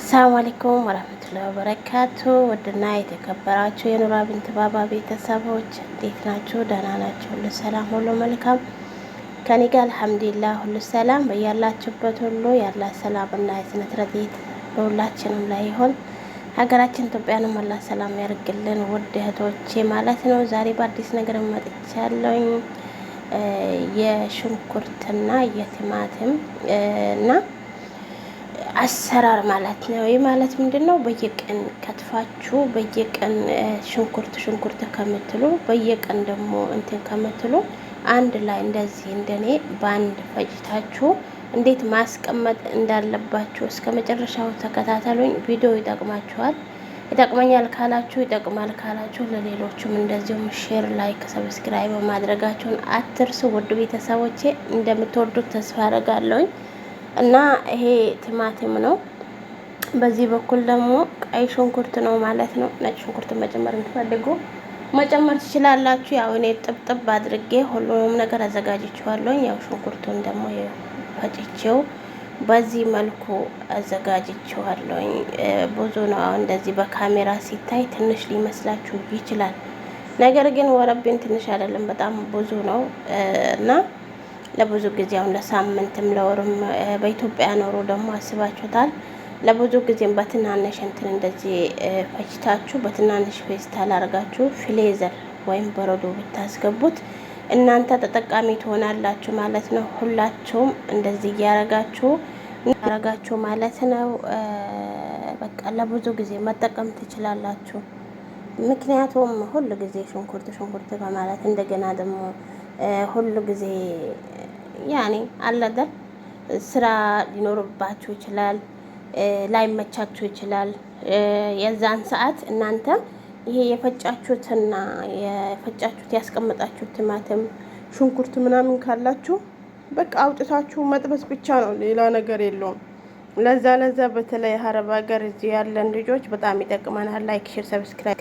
السلام عليكم ورحمة الله وبركاته። ውድና የተከበራችሁ የኑራ ቢንት ባባ ቤተሰቦች እንዴት ናችሁ? ደህና ናችሁ? ሁሉ ሰላም፣ ሁሉ መልካም ከኔ ጋር الحمد لله፣ ሁሉ ሰላም። በያላችሁበት ሁሉ ያለ ሰላምና የስነት ረድኤት በሁላችንም ላይ ይሆን። ሀገራችን ኢትዮጵያንም አላህ ሰላም ያርግልን። ውድ እህቶቼ ማለት ነው። ዛሬ በአዲስ ነገር መጥቻለሁኝ። የሽንኩርትና የቲማቲም እና አሰራር ማለት ነው። ይህ ማለት ምንድን ነው? በየቀን ከትፋችሁ በየቀን ሽንኩርት ሽንኩርት ከምትሉ፣ በየቀን ደግሞ እንትን ከምትሉ፣ አንድ ላይ እንደዚህ እንደኔ በአንድ ፈጭታችሁ እንዴት ማስቀመጥ እንዳለባችሁ እስከ መጨረሻው ተከታተሉኝ። ቪዲዮ ይጠቅማችኋል። ይጠቅመኛል ካላችሁ፣ ይጠቅማል ካላችሁ ለሌሎቹም እንደዚሁም share፣ like፣ subscribe ማድረጋችሁን አትርሱ። ውድ ቤተሰቦቼ እንደምትወዱት ተስፋ አደርጋለሁኝ። እና ይሄ ቲማቲም ነው። በዚህ በኩል ደግሞ ቀይ ሽንኩርት ነው ማለት ነው። ነጭ ሽንኩርት መጨመር የምትፈልጉ መጨመር ትችላላችሁ። ያው እኔ ጥብጥብ አድርጌ ሁሉንም ነገር አዘጋጅቼዋለሁኝ። ያው ሽንኩርቱን ደግሞ ፈጭቼው በዚህ መልኩ አዘጋጅቼዋለሁኝ። ብዙ ነው። አሁን እንደዚህ በካሜራ ሲታይ ትንሽ ሊመስላችሁ ይችላል። ነገር ግን ወረቤን ትንሽ አይደለም፣ በጣም ብዙ ነው። እና ለብዙ ጊዜ አሁን ለሳምንትም ለወርም በኢትዮጵያ ኖሮ ደግሞ አስባችሁታል። ለብዙ ጊዜም በትናንሽ እንትን እንደዚህ ፈጭታችሁ በትናንሽ ፌስታል አድርጋችሁ freezer ወይም በረዶ ብታስገቡት እናንተ ተጠቃሚ ትሆናላችሁ ማለት ነው። ሁላችሁም እንደዚህ እያረጋችሁ ያረጋችሁ ማለት ነው። በቃ ለብዙ ጊዜ መጠቀም ትችላላችሁ። ምክንያቱም ሁሉ ጊዜ ሽንኩርት ሽንኩርት በማለት እንደገና ደግሞ ሁሉ ጊዜ ያኔ አለደር ስራ ሊኖርባችሁ ይችላል፣ ላይመቻችሁ ይችላል። የዛን ሰዓት እናንተ ይሄ የፈጫችሁትና የፈጫችሁት ያስቀመጣችሁት ቲማቲም፣ ሽንኩርት ምናምን ካላችሁ በቃ አውጥታችሁ መጥበስ ብቻ ነው፣ ሌላ ነገር የለውም። ለዛ ለዛ በተለይ አረብ ሀገር እዚህ ያለን ልጆች በጣም ይጠቅመናል። Like፣ share፣ subscribe።